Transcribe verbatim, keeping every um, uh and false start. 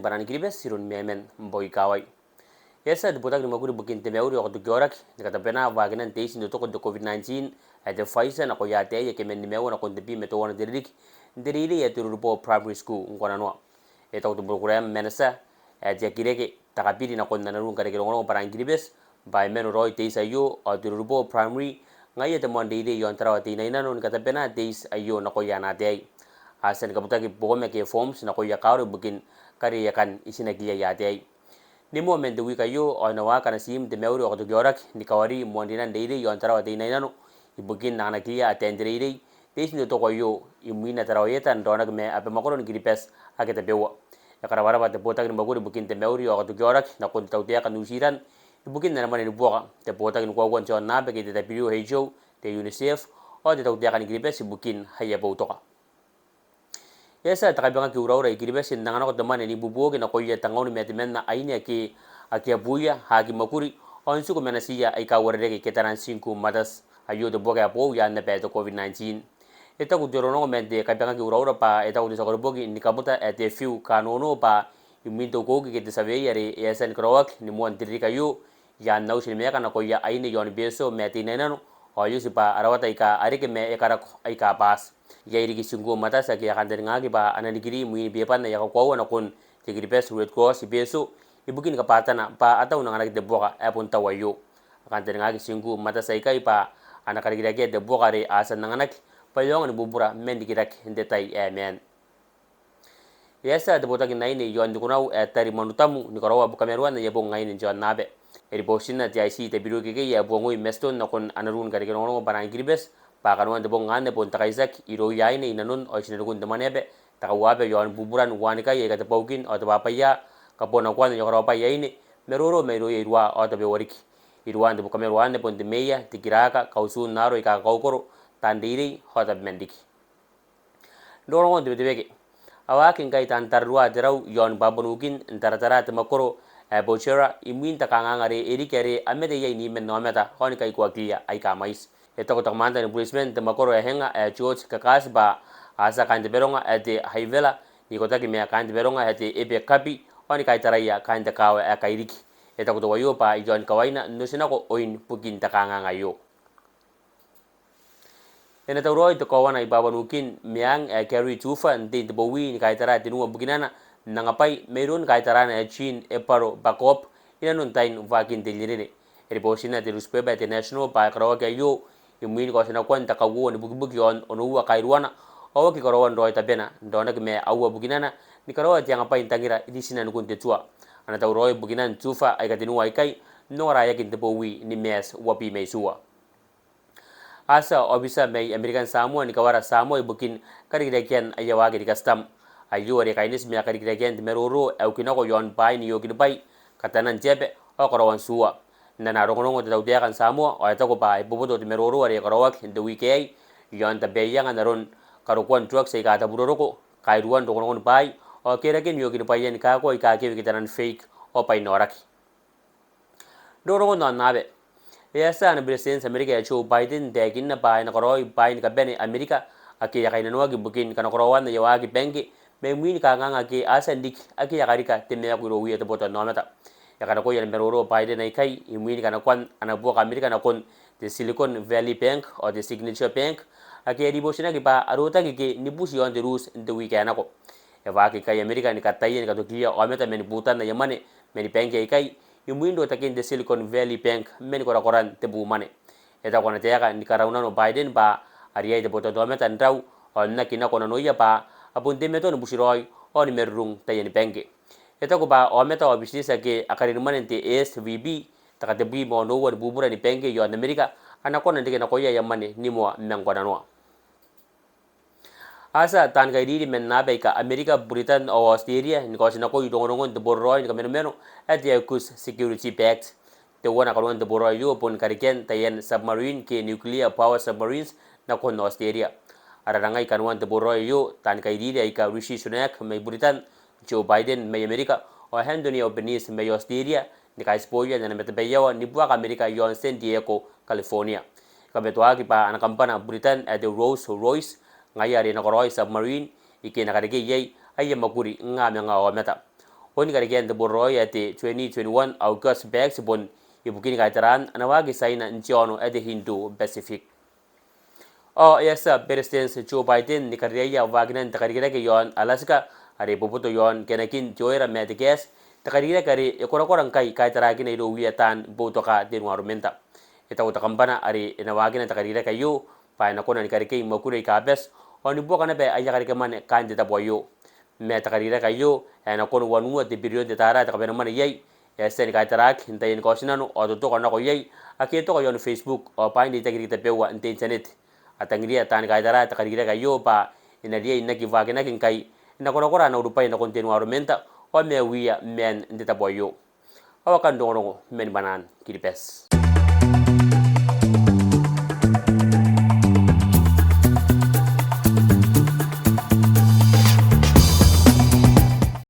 Bwanan Kiribati iroun Memen Mboi Kawai. E a tia te Botaki ni Mwakuri ibukin te Mauri ao Katoki Aoraki ni katabwena waakinan te iti n totoko n te COVID nineteen ae te Pfizer nakoia ataei ake man nimaua nakon tebwi ma teuana te ririki n te reirei ae Te Rurubao Primary School ngkoananoa. E taku te program manager ae Tiakireke Takabiri nakon ana ruu ni kareke rongorongo Bwanan Kiribati bwa e mano raoi te iti aio ao Te Rurubao Primary ngaia te moan reirei iaon Tarawa Teinainano ni katabwena te iti aio nakoia ana ataei. A tia ni kabutaki booma ke forms nakoia kaaro ibukin kariaiakan itinakiia ataei. Ni moa man te wiiki aio ao e na waaki ana tiim te Mauri ao Katoki Aoraki ni kawari moanrinan reirei iaon Tarawa Teinainano ibukin anganakiia ataein te reirei te iti n totoko aio imwina Tarawa Ieta n raonaki ma abamwakoro ni Kiribati ake tabeua. E karabwarabwa te Botaki ni Mwakuri ibukin te Mauri ao Katoki Aoraki nakon te tautaeka n New Zealand ibukin ana mwane ni buoka, te Botaki ni Kuakua n te Aonnaba ke te WHO, te UNICEF ao te tautaeka ni Kiribati ibukin aia boutoka. E a tia te Kaibangaki Uraura i Kiribati n anga nako te mwane n ibuobuoki nakoia tengaun ma temanna aine ake akea buia, a aki mwakuri ao n tiku ma natiia aika uarereke ke taian single mothers. Aio te buoka ae boou i aan aba te COVID nineteen. E taku te rongorongo man te Kaibangaki Uraura bwa e taku te tia koroboki ni kabuta ae te View Kanono bwa imwin te ukeuke ke te survey are e a tia ni karaoaki ni moan te ririki aio i aan auti ni maeka nakoia aine iaon Betio ma Teinainano ao e oti bwa a rawata aika a reke ma e karako aika a pass. Iai riki single mothers ake a kantaningaki bwa a na nikiri mwin beeban aia kakoaua nakon te Kiribati Red Cross i Betio ibukin kabwatana bwa a tau n anganaki te buoka ae bon tau aio. A kantaningaki single mothers aikai bwa a na karikirakea te buoka are a tia n anganaki bwa e aonga ni bubura man rikirake n te tai ae maan. E a tia te Botaki n Aine iaon Nikunau ae Tari Manutamu ni karaoa bukamaruan aia bong aine n te aonnaba. E ribootinna te I C Tabiru Kekei ae Buangui Maston nakon ana ruu ni kareke rongorongo Bwanan Kiribati bwa kanoan te bong anne bon te kaitiaki irouia aine inanon ao i tinanikun te mwaneaba, te kauaba iaon buburan wanikai aika te bwaukin ao te bwabwaia, kabonakoan aia karaobwai aine, maroro mairouia iruwa ao tabeua riki. Iruwan te bukamaru anne bon te meea, te kiraaka, kautun aaro aika kakaokoro, taan reirei ao tabeman riki. Rongorongon te Betebeke. A waaki ngkai taan tararua te rau iaon Papua New Guinea n taratara te mwakoro ae Porgera imwin te kanganga are e riki are a mate iai niman aomata ao ni kaikoakiia aika mwaiti. E taku te komanta ni bureitiman n te mwakoro ae Enga ae George Kakati bwa a tia kaain te baronga ae te Haivela n ikotaki ma kaain te baronga ae te Ebe Kabi ao ni kaitaraia kaain te kaawa ae Kairiki. E taku teuaio bwa i aon kawaina n otinako oin bukin te kanganga aio. E na tauraoi te kowana i Papua New Guinea meang ae Gary Tufa n te, n te bowi ni kaitara tenua bukinana n angabwai mairoun kaitarana ae Jean Ebaro Bakop inanon tain waakin te rinerine. E ribootinna te newspaper ae te National bwa e karaoaki aio imwin kaotinakoan te kauoua ni bukibuki iaon onoua kairuana ao aki karaoan raoi tabena n raonaki ma aua bukinana ni karaoa te angabwai n tangira i tinanikun te tua. A na tauraoi bukinan Tufa aika tenua aikai n ongaraeaki n te bowi ni Maati uabwi ma itiua. A tia aobitia mai American Samoa ni kawara Samoa ibukin karikirakean aia waaki ni kastam. Aio are kaineti ma karikirakean te maroro ae uki nako iaon bwaai n iokinibwai, katanan te aba ao karaoan tuua. N ana rongorongo te tautaeka n Samoa ao e taku bwa e boboto te maroro are karaoaki n te wiiki aei iaon tabeaianga n aron karokoan drugs aika tabu roroko, kairuan rongorongon bwaai ao keraken iokinibwaian kaako aika kewe ke taian fake ao bwain aoraki. Rongorongon aonnaba. E a tia ana Beretitenti Amerika ae Joe Biden n taekinna bwa e na karaoi bwaai ni kabane Amerika ake a kainnanoaki ibukin kanakoraoan aia waaki bangke mai mwin kanganga ake a tia n riki ake a karika te maaku irouia te botannaomata. E kanakoa ana maroro Biden aikai imwin kanakoan ana buoka Amerika nakon te Silicon Valley Bank ao te Signature Bank ake a ribootinaki bwa a rotaki ke ni buti iaon te ruuti n te wiiki ae nako. E waaki ikai Amerika ni kataia ni katokiia aomata man butan aia mwane man bangke aikai imwin rotakin te Silicon Valley Bank man korakoran te buu mwane. E taku ana taeka ni karaunano Biden bwa a riai te botannaomata n rau ao n aki nako nanoia bwa a bon teimatoa ni buti raoi ao ni marurung taiani bangke. E taku bwa aomata ao bitineti ake a karin mwane n te S V B, te katebwi ma onoua ni bubura ni bangke iaon Amerika, a na kona n reke nakoia aia mwane ni moa ma ngkoananoa. A tia taan kairiri man aaba aika Amerika, Buritan ao Aotiteria ni kaotinakoi rongorongon te boraraoi ni kamanomano ae te AUKUS Security Pact. Teuana kanoan te boraraoi aio bon karekean taian submarine ke nuclear power submarines nakon Aotiteria. A rarangai kanoan te boraraoi aio taan kairiri aika Rishi Sunak mai Buritan, Joe Biden mai Amerika ao Anthony Albanese mai Aotiteria ni kaitiboia n ana matabaiawa ni buaka Amerika iaon San Diego, California. E kamatoaki bwa ana kambana Buritan ae te Rolls-Royce ngaia are e na karaoi submarine ike e na karekei iai aia mwakuri nga manga aomata. Bon karikian te boraraoi ae te twenty twenty-one AUKUS PACS bon ibukin kaitaraan ana waaki Tiaina n te aono ae te Indo-Pacific. Ao e a tia Beretitenti Joe Biden ni kariaia waakinan te karikirake iaon Alaska, are e boboto iaon kenakin te oera ma te gas, te karikirake are e korakora ngkai kaitarakina irouia taan boutoka te environment. E taku te kambana are e na waakina te karikirake aio bwa e na kona ni karekei mwakuri aika bati, ao ni buoka naba aia karekemwane kaain te tabo aio. Ma te karikirake aio ae e na kona wanua te birion te taara te kabanemwane iai, e a tia ni kaitaraaki n taiani kaotinano ao totokoa nako iai ake e toka iaon Facebook ao bwaai n reitaki riki tabeua n te internet. A tangiria taani kaitaraa te karikirake aio bwa e na riai n aki waakinaki ngkai e na korakora ana urubwai nakon te environment ao maiuia maan n te tabo aio. Ao akanne rongorongo man Bwanaan Kiribati.